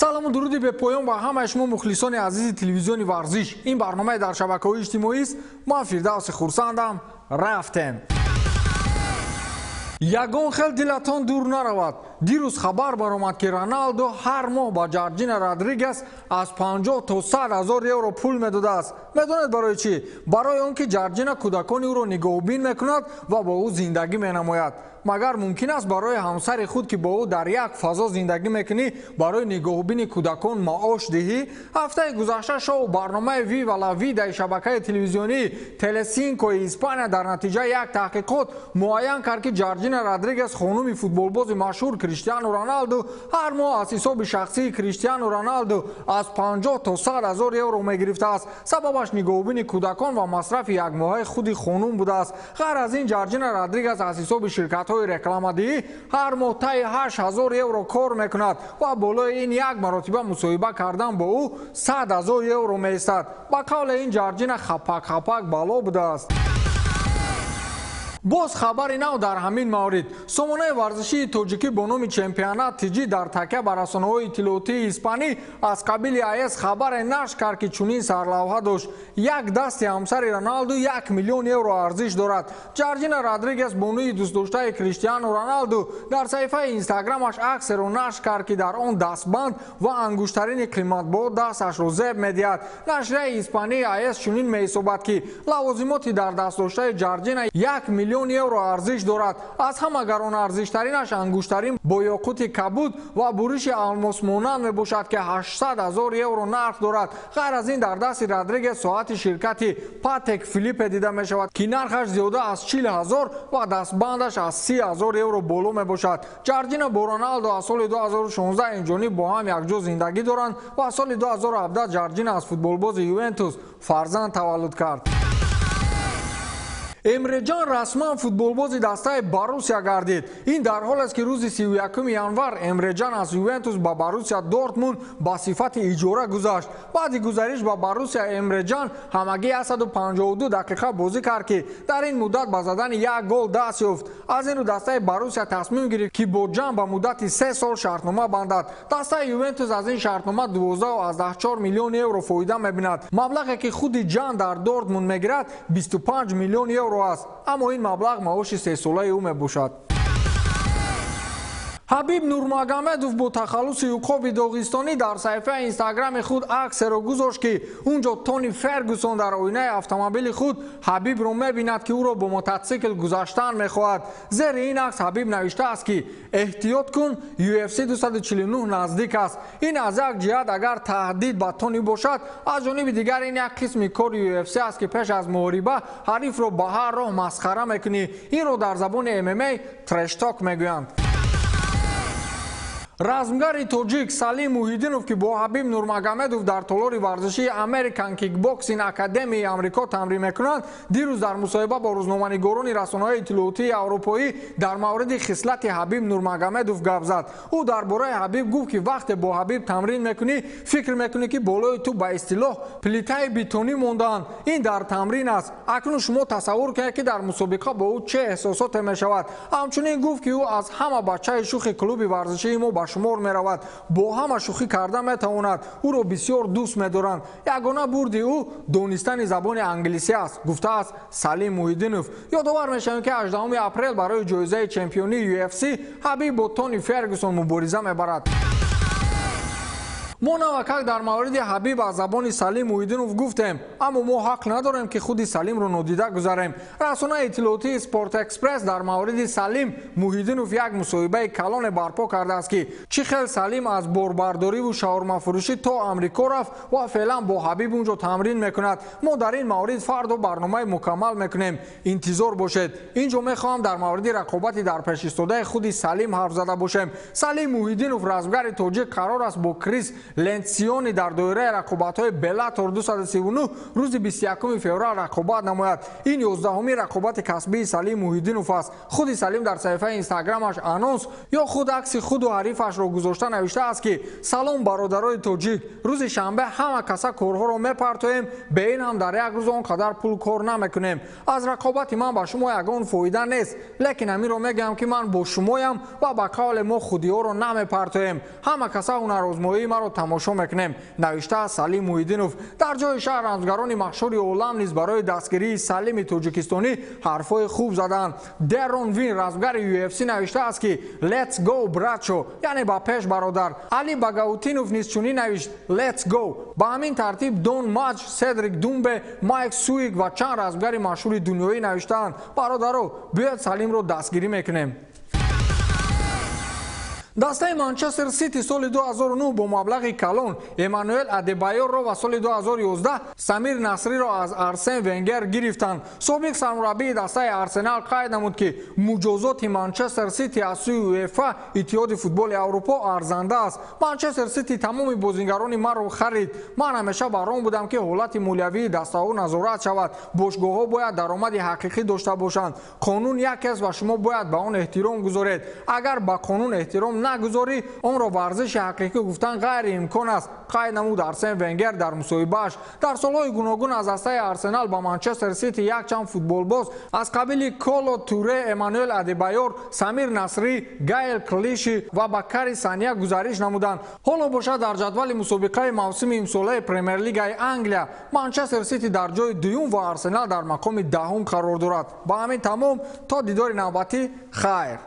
Салому дуруди бепоён ба ҳамаи шумо, мухлисони азизи телевизиони «Варзиш». Ин барномаи дар шабакаҳои иҷтимоист. Ман Фирдавси Хурсандам. Рафтем. Ягон хел дилатон дур наравад. Дирӯз хабар баромад, ки Роналдо ҳар моҳ ба Ҷорҷина Родригес аз 50 то 100 ҳазор евро пул медодааст. Медонед барои чӣ? Барои он ки Ҷорҷина кӯдакони ӯро нигоҳубин мекунад ва бо ӯ зиндагӣ менамояд. Магар мумкин аст барои ҳамсари худ, ки бо ӯ дар як фазо зиндагӣ мекунӣ, барои нигоҳубини кӯдакон маош диҳӣ? Ҳафтаи гузашта шоу барномаи «Вива ла Видаи» шабакаи телевизионии Телесинкои Испания дар натиҷаи як таҳқиқот муайян кард, ки Ҷорҷина Родригес, хонуми футболбози машҳур Криштиану Роналду, ҳар моҳ аз ҳисоби шахсии Криштиану Роналду аз 50 то 100 ҳазор евро мегирифтааст. Сабабаш нигоҳубини кӯдакон ва масрафи якмоҳаи худи хонум будааст. Ғайр аз ин, Ҷорҷина Родригес аз ҳисоби ширкатҳои рекламадиҳӣ ҳар моҳ таи 8 ҳазор евро кор мекунад ва болои ин як маротиба мусоҳиба кардан бо ӯ 100 ҳазор евро меистад. Ба қавле, ин Ҷорҷина хапак хапак бало будааст. Боз хабари нав дар ҳамин маврид. Сомонаи варзишии тоҷикӣ бо номи «Чемпионат ТЖ» дар такя ба расонаҳои иттилоотии испанӣ аз қабили АС хабаре нашр кард, ки чунин сарлавҳа дошт: «Як дасти ҳамсари Роналду 1 миллион евро арзиш дорад». Ҷорҷина Родригес, бонуи дӯстдоштаи Криштиану Роналду, дар саҳифаи Инстаграмаш аксеро нашр кард, ки дар он дастбанд ва ангуштарини қиматбаҳо дасташро зеб медиҳад. Нашрияи испании АС чунин меҳисобад, ки лавозимоти дар дастдоштаи Ҷорҷина 1 миллион евро арзиш дорад. Аз ҳама гаронарзиштаринаш ангуштарин бо ёқути кабуд ва буриши алмосмонанд мебошад, ки 800 ҳазор евро нарх дорад. Ғайр аз ин, дар дасти Родригес соати ширкати Патек Филиппе дида мешавад, ки нархаш зиёда аз 40 ҳазор ва дастбандаш аз 30 ҳазор евро боло мебошад. Ҷорҷина бо Роналдо аз соли 2016 инҷониб бо ҳам якҷо зиндагӣ доранд ва соли 2017 Ҷорҷина аз футболбози Ювентус фарзанд таваллуд кард. Эмреҷан расман футболбози дастаи Боруссия гардид. Ин дар ҳолест, ки рӯзи 31 январ Эмреҷан аз Ювентус ба Боруссия Дортмунд ба сифати иҷора гузашт. Баъди гузариш ба Боруссия Эмреҷан ҳамагӣ 152 дақиқа бозӣ кард, ки дар ин муддат ба задани як гол даст ёфт. Аз ин рӯ дастаи Боруссия тасмим гирифт, ки бо Ҷан ба муддати 3 сол шартнома бандад. Дастаи Ювентус аз ин шартнома 12,4 миллион евро фоида мебинад. Маблағе, ки худи Ҷан дар Дортмунд мегирад, 25 миллион евро аст, аммо ин маблағ маоши сесолаи ӯ мебошад. Ҳабиб Нурмагомедов бо тахаллуси Уқоби Доғистонӣ дар саҳифаи Инстаграми худ аксеро гузошт, ки он ҷо Тони Фергюсон дар оинаи автомобили худ Ҳабибро мебинад, ки ӯро бо мототсикл гузаштан мехоҳад. Зери ин акс Ҳабиб навиштааст, ки эҳтиёт кун, UFC 249 наздик аст. Ин аз як ҷиҳат агар таҳдид ба Тони бошад, аз ҷониби дигар ин як қисми кори UFC аст, ки пеш аз муҳориба ҳарифро ба ҳар роҳ масхара мекунӣ. Инро дар забони ММА trash talk мегӯянд. Размгари тоҷик Салим Муҳиддинов, ки бо Ҳабиб Нурмагомедов дар толори варзишии American Kickboxing Academy Амрико тамрин мекунанд, дирӯз дар мусоҳиба бо рӯзноманигорони расонаҳои иттилоотии аврупоӣ дар мавриди хислати Ҳабиб Нурмагомедов гап зад. Ӯ дар бораи Ҳабиб гуфт, ки вақте бо Ҳабиб тамрин мекунӣ, фикр мекунӣ, ки болои ту ба истилоҳ плитаи бетонӣ мондаанд. Ин дар тамрин аст, акнун шумо тасаввур кунед, ки дар мусобиқа бо ӯ чӣ эҳсосоте мешавад. Ҳамчунин гуфт, ки ӯ аз ҳама бачаи шухи клуби варзишии мо ба шумор меравад, бо ҳама шӯхӣ карда метавонад, ӯро бисёр дӯст медоранд. Ягона бурди ӯ донистани забони англисӣ аст, гуфтааст Салим Муҳиддинов. Ёдовар мешавем, ки 18 апрел барои ҷоизаи чемпионии UFC Ҳабиб бо Тони Фергюсон мубориза мебарад. Мо навакак дар мавриди Ҳабиб аз забони Салим Муҳиддинов гуфтем, аммо мо ҳақ надорем, ки худи Салимро нодида гузарем. Расонаи иттилоотии Спорт Экспресс дар мавриди Салим Муҳиддинов як мусоҳибаи калоне барпо кардааст, ки чӣ хел Салим аз борбардориву шаурмафурӯшӣ то Амрико рафт ва феълан бо Ҳабиб унҷо тамрин мекунад. Мо дар ин маврид фардо барномаи мукаммал мекунем, интизор бошед. Ин ҷо мехоҳам дар мавриди рақобати дар пешистодаи худи Салим ҳарф зада бошем. Салим Муҳиддинов, размгари тоҷик, қарор аст бо Крис Ленсиони дар доираи рақобатҳои Беллатор 239 рӯзи 21 феврал рақобат намояд. Ин 11-уми рақобати касбии Салим Муҳиддинов аст. Худи Салим дар саҳифаи Инстаграмаш анонс ё худ акси худу ҳарифашро гузошта навиштааст, ки салом, бародарои тоҷик, рӯзи шанбе ҳама каса корҳоро мепартоем, бе ин ҳам дар як рӯз он қадар пул кор намекунем. Аз рақобати ман ба шумо ягон фоида нест, лекин ҳаминро мегӯям, ки ман бо шумоям ва ба қавле мо худиҳоро намепартоем. Ҳама каса ҳунарозмоии маро тамошо мекунем, навиштааст Салим Муҳиддинов. Дар ҷои шаҳр рамзгарони машҳури олам низ барои дастгирии Салими тоҷикистонӣ ҳарфҳои хуб заданд. Дерон Вин, размгари UFC, навиштааст, ки «Let's go, братчо», яъне ба пеш, бародар. Али Багаутинов низ чунин навишт: «Let's go». Ба ҳамин тартиб Дон Маҷ, Седрик Думбе, Майк Суик ва чанд размгари машҳури дунёӣ навиштаанд: бародаро, биёед, Салимро дастгирӣ мекунем. Дастаи Манчестер Сити соли 2009 бо маблағи калон Эммануэл Адебайорро ва соли 2011 Самир Насриро аз Арсен Венгер гирифтанд. Собиқ сармураббии дастаи Арсенал қайд намуд, ки муҷозоти Манчестер Сити аз сӯи УЕФА, Иттиҳоди футболи Аврупо, арзанда аст. Манчестер Сити тамоми бозингарони маро харид. Ман ҳамеша бар он будам, ки ҳолати молиявии дастаҳо назорат шавад. Бошгоҳҳо бояд даромади ҳақиқӣ дошта бошанд. Қонун якест ва шумо бояд ба он эҳтиром гузоред. Агар ба қонун эҳтиром нагузорӣ, онро варзиши ҳақиқӣ гуфтан ғайриимкон аст, қайд намуд Арсен Венгер дар мусоҳибааш. Дар солҳои гуногун аз дастаи Арсенал ба Манчестер Сити якчанд футболбоз аз қабили Коло Туре, Эммануэл Адебайор, Самир Насрӣ, Гаэл Клиши ва Бакари Сания гузариш намуданд. Ҳоло бошад, дар ҷадвали мусобиқаи мавсими имсолаи Премер-лигаи Англия Манчестер Сити дар ҷои дуюм ва Арсенал дар мақоми 10-ум қарор дорад. Ба ҳамин тамом, то дидори навбатӣ, хайр.